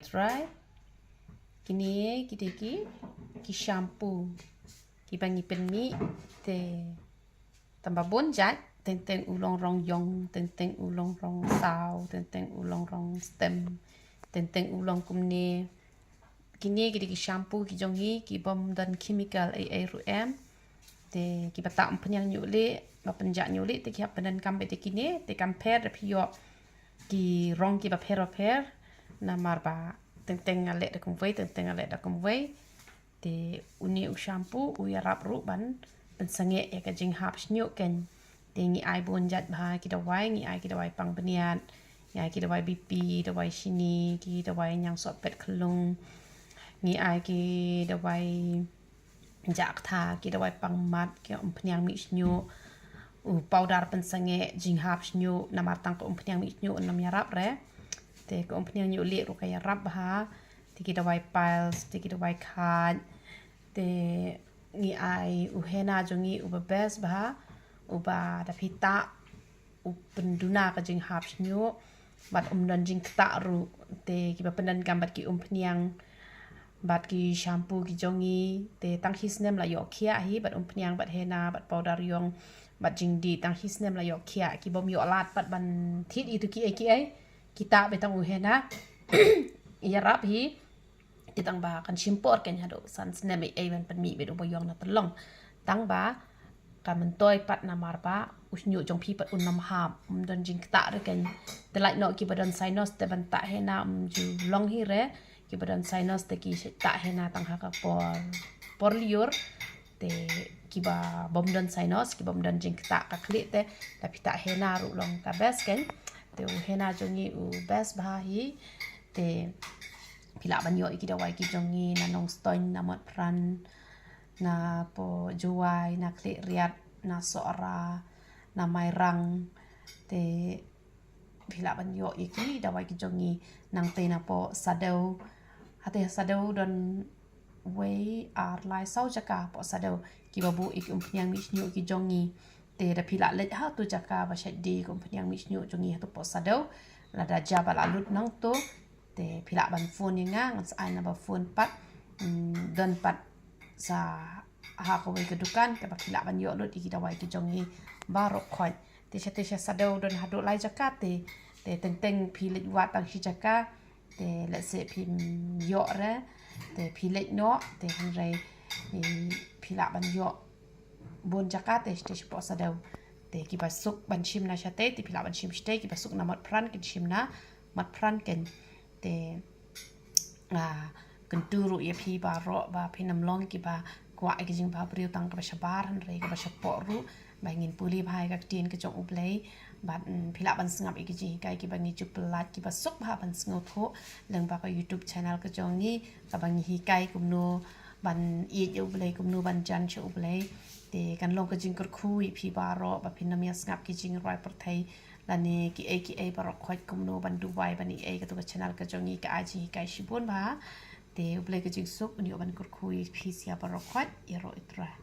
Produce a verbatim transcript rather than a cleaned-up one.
Try. Kine ki dei ki, ki shampoo kiba ngi pynmih te tang ba bun jait, teng teng u long rong ïong, teng teng u long rong saw, teng teng u long rong stem, teng teng u long kumne. Kine ki dei ki shampoo ki jong ngi ki bym don chemical ei ei ruh em. Te kiba tah umphniang ñiuh lieh, ba pynjah ñiuh lieh, te ki hap pyndonkam beit da kine, te kam pher da phi ïoh ki rong kiba pher ba pher, namar ba teng teng nga leh da kumwei, teng teng nga leh da kumwei. Te une u shampoo u ïarap ruh ban pynsangeh ïa ka jinghap shñiuh kein. Te ngi ai bun jait bha ki dawai, ngi ai ki dawai pang bniat, ngi ai ki dawai B P, dawai shini, ki dawai ñiang soh pet khyllung, ngi ai ki dawai jah ktha, ki dawai pang mat, ki umphniang mih shñiuh, u powder pynsangeh jinghap shñiuh, namar tang ka umphniang mih shñiuh ym ïarap re. Te ka umphniang ñiuh lieh ruh ka ïarap bha. Te ki dawai piles, te ki dawai khait. Te ngi ai u henna jong ngi uba best bha, uba da phi tah u pynduna ka jinghap shñiuh, bad um don jingktah ruh. Te kiba pyndonkam bad ki umphniang bad ki shampoo ki jong ngi, te tang shi snem la ïoh khiah hi, bad umphniang, bad henna, bad powder ïong, bad jingdih, tang shi snem la ïoh khiah. Ki bym ïoh lad pat ban thied ïa tu kiei kiei, ki tah beit tang u henna. Ïarap hi. Te tang ba kan shim por kein haduh san snem ei ei ban pynmih beit uba ïong na tyllong. Tang ba ka myntoi pat namar ba u shñiuh jong phi pat un ym hap, um don jingktah re kein. Te lait noh kiba don sinus te ban tah henna um ju long hi re. Kiba don sinus te ki tah henna tang ha ka por, por lyiur. Te kiba bym don sinus, kiba bym don jingktah ka khlieh te da phi tah henna ruh long ka best kein. Te u henna jong ngi u best bha hi. Te phi lah ban ïoh ïa ki dawai ki jong ngi na Nongstoiñ, na Motphran, na poh Jowai, na Khliehriat, na Sohra, na Mairang. Te phi lah ban ïoh ïa ki dawai ki jong ngi nangtei na poh Saddew. Hatei Saddew don wei, ar, lai, saw jaka poh Saddew kiba buh ïa ki umphniang mih shñiuh ki jong ngi. Te da phi lah leit ha tu jaka ba shait die ka umphniang mih shñiuh jong ngi ha tu poh Saddew. Lada jia ba la lut nangtu, te phi lah ban phone ïa nga, ngan sa ai number phone pat. Hmm, don pat sa ha kawei ka dukan kaba phi lah ban ïoh lut ïa ki dawai ki jong ngi baroh khoit. Te sha, te sha Saddew don haduh lai jaka te, te teng teng phi leit wad tang shi jaka. Te lehse phim ïoh re, te phi leit noh, te hynrei, eh, phi lah ban ïoh bun jaka te shatei shapoh Saddew. Te kiba suk ban shim na shatei te phi lah ban shim shatei, kiba suk na Motphran kin shim na Motphran kein. Te, ah, kyntu ruh ïa phi baroh ba phin ym long kiba kwah ïa ka jingbhabriew tang kaba shabar, hynrei kaba shapoh ruh, ba ngin pule bha ïa ka ktien ka jong U Blei. Bad, mm, phi lah ban sngap ïa ki jinghikai kiba ngi ju pyllait, kiba suk bha ban sngewthuh lyngba ka YouTube channel ka jong ngi, kaba ngi hikai kumno ban ïeit ïa U Blei, kumno ban jan sha U Blei. Te kan long ka jingkyrkhu ïa phi baroh ba phin ym ïa sngap ki jingrwai pyrthei lane kiei kiei baroh khoit kumno ban duwai ban ïeit. Kato ka channel ka jong ngi ka ai jinghikai shibun bha. Te U Blei ka jingsuk un ïoh ban kyrkhu ïa phi sha baroh khoit. Ïaroh, ïa U Trai.